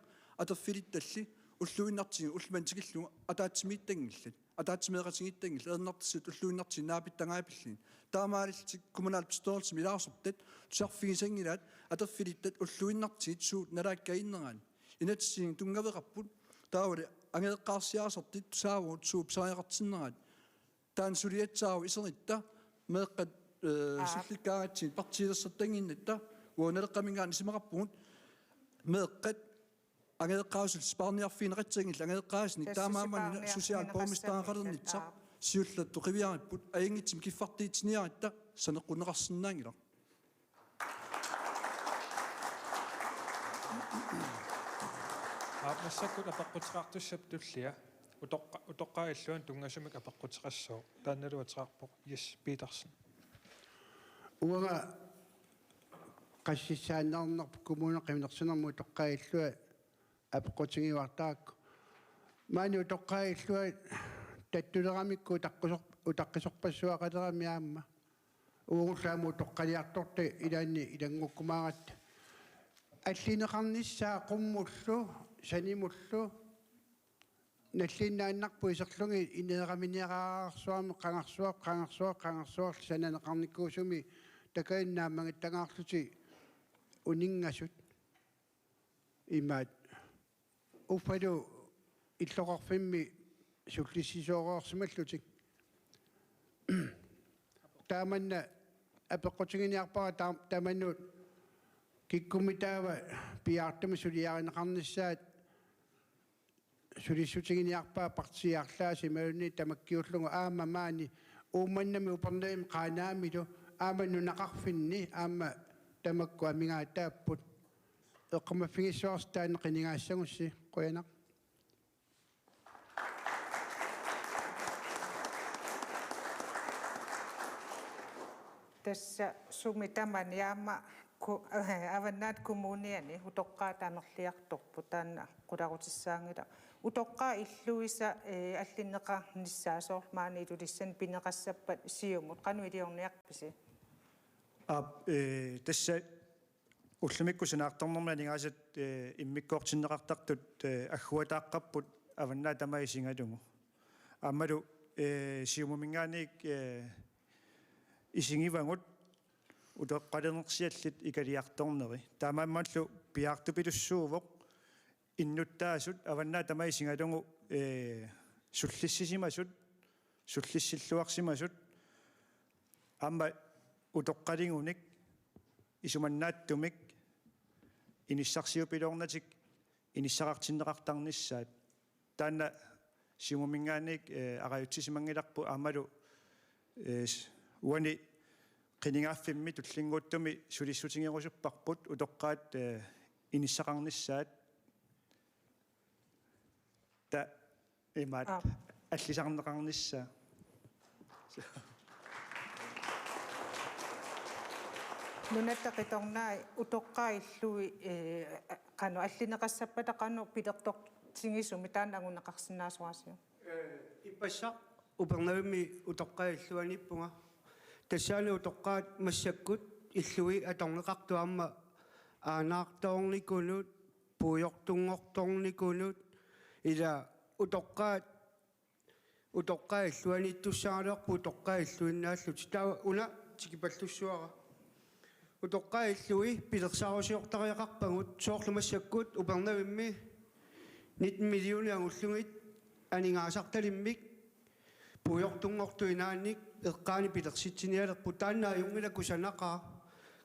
atorfilittalli ulluinnartigut ullumanna tikillugu ataatsimiittanngillat, ataatsimeeqatigiittanngillat, ajornartorsiutit ulluinnartigut naapittangaapillugit. Taamaalillutik kommunalbestyrelsimi ilaasortat tusarfigisanngilaat atorfilittat ulluinnartigut suut nalaakkaannerani. Inatsisitigut tunngaveqarput, taavalu angajoqqaarsiaasartut tusaavagut suut pisariaqartinneraat. Taanna suliassaavoq iseritta meeqqat, eh, Aap. sullikkaangatsigit partiilersortannginnatta, uanga Naleqqaminngaanniit isumaqarpugut meeqqat angajoqqaasullu spaarniarfigineqassanngillat angajoqqaasunik. Tassa taamaammat una spaarniarfigineqassanngillat, socialborgmesteraqalernissaq aap. Siullertut qiviaripput, ajunngitsumik kiffartuussiniaratta saneqqunneqarsinnaanngilaq. Aap, massakkut apeqquteqartussap tullia. Utoqqa-, utoqqaat illuanni tunngasumik apeqquteqassooq. Taannalu ateqarpoq Jes Petersen. Uanga qassissaannernerp kommune qinersinermut utoqqaat illua apeqqutigiuartarakku. Maani utoqqaat illua tattuleramikku utaqqisor-, utaqqisorpassuaqalerami aamma. Uagullu aamma utoqqaliartortut ilaanni ilanngukkumaaratta. Allineqarnissaa qummullu, sanimullu, nalliinnaannarpoq iserlugit ineeraminiaraarsuarmi qangarsuaq, qangarsuaq, qangarsuarlu sananeqarnikuusumik takanna naammagittagaarlutik uninngasut. Imaat. Uffalu illoqarfimmi sullissisooreersimallutik. Taamanna apeqqutiginiarpara taam-, tamanut kikkummitaava piaartumik suliarineqarnissaat sulissutiginiarpaa partiit arlaat imaluunniit tamakkiullugu aamma maani Uummannami Upernavimmi Qaanaamilu aamma nunaqarfinni aamma tamakku amigaataapput. Eqqumaffigissuarsi taanna qinigaassagussi, qujanaq. Tassa sumi tamani aamma ku-, eh, Avannaata Kommuniani utoqqaat amerliartorput, taanna qularutissaanngilaq. Utoqqaat illuisa, eh, allineqarnissaa soorlu maani Ilulissani pineqassappat siumut qanoq iliorniarpisi? Aap, eh, tassa ullumikkut sanaartornermi aningaasat, eh, immikkoortinneqartartut, eh, agguataaqqapput Avannaata tamaat isigalugu. Aammalu, eh, Siumuminngaanniit, eh, isigivagut utoqqalinersiallit ikaliartorneri. Taamaammallu piaartupilussuuvoq innuttaasut Avannaata tamaat isigalugu, eh, sullissisimasut, sullissilluarsimasut, aamma utoqqaligunik isumannaatsumik inissarsiupiloornatik inissaqartinneqartarnissaat. Taanna Siumuminngaanniit, eh, arajutsisimanngilarput aammalu, eh, s-, uani qinigaaffimmi tullinnguuttumi sulissutigerusupparput utoqqaat, eh, inissaqarnissaat. Ta-, imaat. Aap. Allisarneqarnissaa. Nunatta qitornai utoqqaat illui, eh, qanoq allineqassappata qanoq pilertortigisumik taanna anguneqarsinnaasorisiuk? Eh, ippassaq Upernavimmi utoqqaat illuaniippunga. Tassaana utoqqaat massakkut illui atorneqartut aamma aanaartoornikunut, puigortunngortoornikunut, ila utoqqaat, utoqqaat illuaniittussagaluarput utoqqaat illuinnaallutik. Taava una tikipallussuara. Utoqqaat illui pilersaarusiortariaqarpagut soorlu massakkut Upernavimmi nitten millioner angullugit aningaasartalimmik puigortunngortuinnaannik eqqaani pilersitsinialerput, taanna ajunngilaq kusanaqaaq.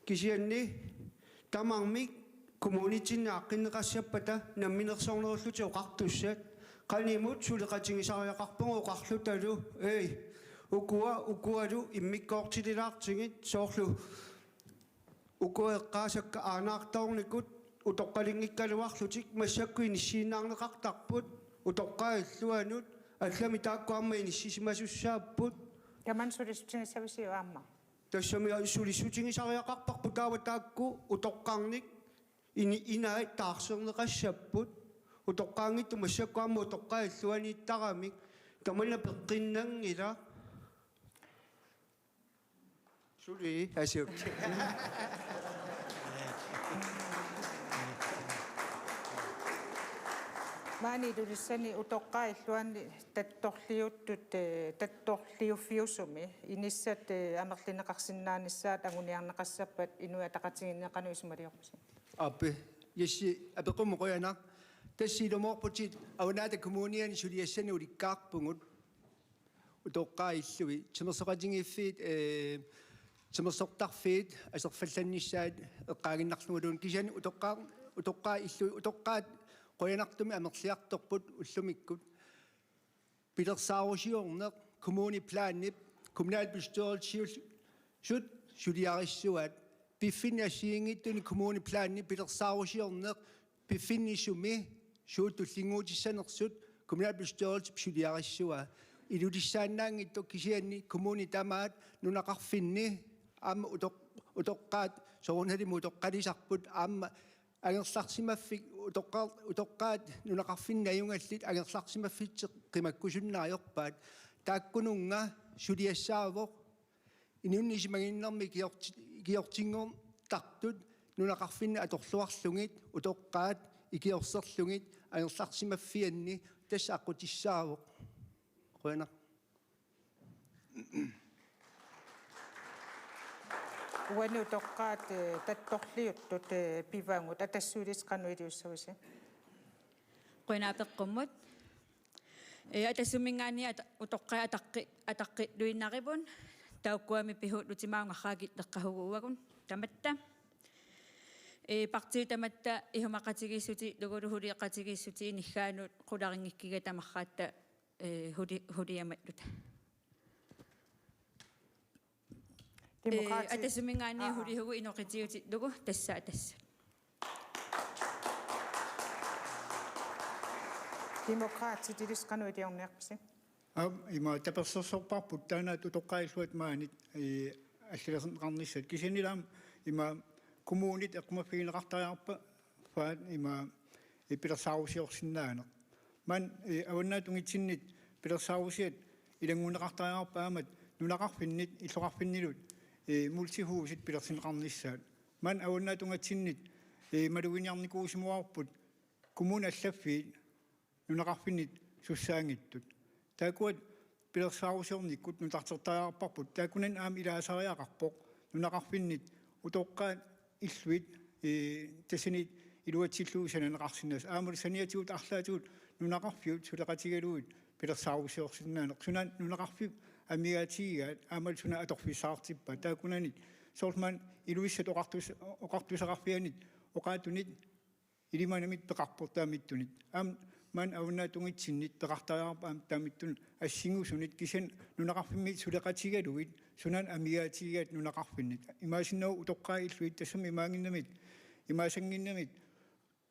Kisianni tamarmik kommunitsinni aaqqinneqassappata namminersornerullutik oqartussat qanimut suleqatigisariaqarpagut oqarlutalu: Ei, ukua, ukualu immikkoortililaartigit, soorlu ukua eqqaasakka aanaartoornikut utoqqalinngikkaluarlutik massakkut inissiinnarneqartarput utoqqaat illuanut, allamik taakku aamma inissisimasussaappagut. Tamanna sulissutigissavisiuk aamma? Tassami sulissutigisariaqarparput taava taakku utoqqarnik Ini, inai taarserneqassapput, utoqqaanngitsut massakkut aamma utoqqaat illuaniittaramik, tamanna peqqinnanngilaq. Suli, asiuk. Maani Ilulissani utoqqaat illuanni tattorliuttut, eh, tattorliuffiusumi inissat, eh, amerlineqarsinnaanissaat anguniarneqassappat Inuit Ataqatigiinni qanoq isumaliorpusi? Aappi, Jesse, apeqqummi qujanaq. Tassa ilumoorputit Avannaata Kommuniani suliassanik ulikkaarpugut. Utoqqaat illui, timersoqatigiiffiit, eh, timersortarfiit aserfallannissaat eqqaaginnarluguluunniit, kisianni utoqqaat, utoqqaat illui, utoqqaat qujanartumik amerliartorput ullumikkut. Pilersaarusiorneq kommuniplanip kommunalbestyrelsisut suliarissuaat. Piffinni assigiinngitsuni kommuniplanni pilersaarusiorneq piffinni sumi suut tullinnguutissanersut kommunalbestyrelsip suliarissuaa. Ilulissaannaanngitsoq, kisianni kommunit tamaat nunaqarfinni aamma utoq-, utoqqaat soorunalimi utoqqalisarput aamma angerlarsimaffik utoqqaar-, utoqqaat nunaqarfinni najugallit angerlarsimaffitsik qimakkusunneq ajorpaat. Taakkununnga suliassaavoq inunnut isumaginninnermik ikiorti-, ikiortinngortartut nunaqarfinni atorluarlugit utoqqaat ikiorserlugit angerlarsimaffianni, tassa aqqutissaavoq. Qujanaq. Uani utoqqaat, eh, tattorliuttut, eh, pivagut, Atassut Ilissi, qanoq iliussavisi? Qujanaq apeqqummut. Eh, Atassumminngaanniit ata-, utoqqaat ataqqi-, ataqqilluinnarivut, taakkuami pihuullutik maungarraakit eqqahuguuagut tamatta. Eh, partiit tamatta isumaqatigiissutilugulu huleqatigiissutit iniggaanut qularinngikkiga tamaraatta, eh, huli-, huliamalluta. Demokraatit. Eh, Atassumminngaanniit, aa, hulihugu inoqitiutillugu, tassa Atassut. Demokraatit, Ilissi, qanoq iliorniarpisi? Aap, ima tapersersorparput taanna utoqqaat illuat maani, eh, allalerneqarnissat. Kisiannili aamma ima kommunit eqqumaffigineqartariaqarpa-, -paat ima, eh, pilersaarusiorsinnaaneq. Maani, eh, avannaata ungatsinnit pilersaarusiat ilanngunneqartariaqarput aamma nunaqarfinnit illoqarfinnilu, eh, multihusit pilersinneqarnissaat. Maani avannaata ungatsinnit, eh, maluginiarnikuusimavarput kommunit allaffiit nunaqarfinnit sussaanngitsut. Taakkuat pilersaarusiornikkut nutartertariaqarparput. Taakkunani aamma ilaasariaqarpoq nunaqarfinnit utoqqaat illuit, ee, tassani iluatsillugu sananeqarsinnaasut. Aammalu saniatigut arlaatigut nunaqarfiup suleqatigalugit pilersaarusiorsinnaaneq. Suna nunaqarfik amigaatigigaat aammalu suna atorfissaqartippaat. Taakkunani soorlu maani Ilulissat oqartus-, oqartusaqarfianit oqaatunit ilimanamit peqarpoq taamattunit. Aamma maani avannaata ungatsinnit peqartariaqarpoq aamma taamattunit assingusunit, kisianni nunaqarfimmi suleqatigalugit suna amigaatigigaat nunaqarfinnit. Imaassinnaavoq utoqqaat illuit, tassami imaannginnamik, imaassannginnamik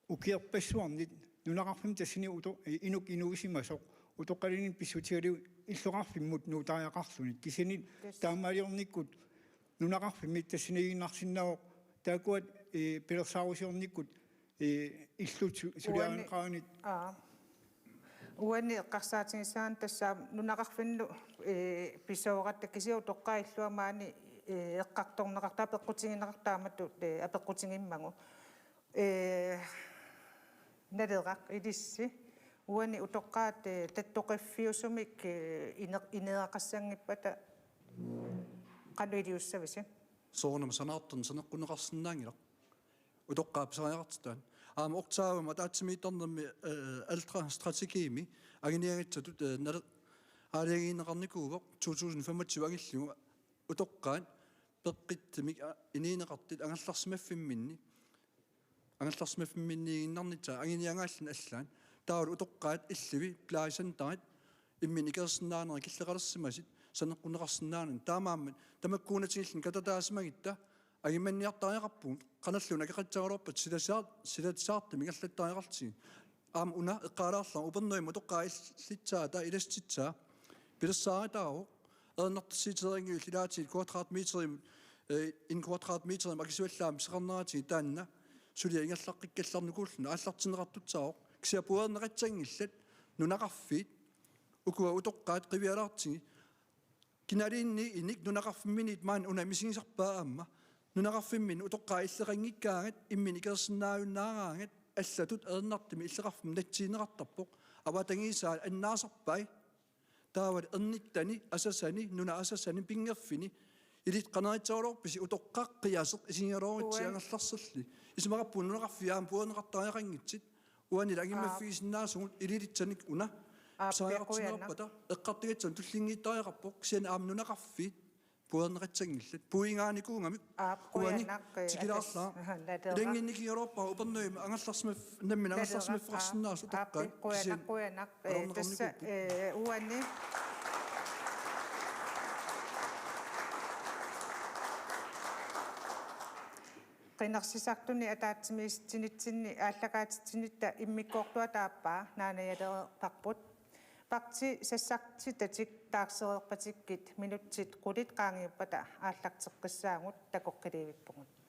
ukiorpassuarnit nunaqarfimmi tassani uto-, inuk inuusimasoq utoqqalinnit pissutigalugu illoqarfimmut nuutariaqarluni. Kisianni, yes, taamaaliornikkut nunaqarfimmi tassaniiginnarsinnaavoq taakkuat, ee, pilersaarusiornikkut, ee, illut su-, uani-, suliarineqaranit. Aa. Uani eqqarsaatigissagaanni tassa nunaqarfinnut, ee, pisooratta, kisianni utoqqaat illuat maani, ee, eqqartorneqartarput, apeqqutigineqartarput taamatut, ee, apeqqutigimmagu. Ee, Naleraq, Ilissi, uani utoqqaat, ee, tattoqiffiusumik, ee, ine-, ineeraqassanngippata qanoq iliussavisi? Soorunami sanaartorneq saneqqunneqarsinnaanngilaq utoqqaat pisariaqartitai. Aamma ortaavama ataatsimiittarnermi, ee, ældrestrategiimi anguniagassatut, ee, nale-, aalajangiineqarnikuuvoq to tusind femogtyve angillugu utoqqaat peqqissumik, a-, inuuneqartut angerlarsimaffimminni, angerlarsimaffimminniiginnarnissaat anguniagaalluni allaat. Taavalu utoqqaat illui plejecenterit imminnut ikersinnaanerit killeqalersimasut saneqqunneqarsinnaanani. Taamaammat tamakkuunatigilluni katataasimagutta angumanniartariaqarpugut, qanilluunniit akeqatseraluarpat silasiar-, silatisaartumik ingerlattariaqartigit. Aamma una eqqaalaarlunga Upernavimmut utoqqaat illissaata ilassitsaa pilersaarutaavoq. Erinartorsiutereerngivillu ilaatigut kvadratmeterimut, ee, en kvadratmeterimut akisuallaamik pisoqarneraatigut taanna suliaq ingerlaqqikkallarnikuulluni aallartinneqartussaavoq. Kisianni puiorneqassanngillat nunaqarfiit ukua utoqqaat qivialaartigit. Kinaluunniit nunaqarfimminit maani una misigisarpaat aamma. Nunaqarfimminni utoqqaat illeqanngikkaangat imminut ikersinnaajunnaaraangat allatut ajornartumik illeqarfimmut nassiunneqartarpoq. Avatangiisaat annaasarpai. Taavalu ernittani, asasani, nunap asasani, pinngorfini. Ilissi qanoq issaruloorpisi utoqqaq qiaseq isigigaluarutsigu Uan. Angerlarserli. Isumaqarpunga nunaqarfiit aamma puiorneqartariaqanngitsut. Uanili Aap. Angimmaffigisinnaasugut ililissanik una. Aap, pisariaqartinneqarpata. Qujanaq. Eqqartugassat tullinngiittariaqarpoq. Kisianni aamma nunaqarfiit puiorneqassanngillat. Puigaanikuugamik. Aap, uani qujanaq, eh, tikilaarlaa. Atas-, aha, naleraq. Ilanngunnigigaluarpara Upernavimmi angerlarsimaf-, nammineq Naleraq, angerlarsimaffigisinnaasut aap, utoqqaat. Aap, qujanaq, kisianni qujanaq, eh, tassa, atorneqarnikuupput. Eh, uani. Qinersisartuni ataatsimiititsinitsinni aallakaatitsinitta immikkoortuata aappaa naanajalereerparput. Partii sassartitatik taarsereerpatikkit minutsit qulit qaangiuppata aallarteqqissaagut, takoqqiliivippugut.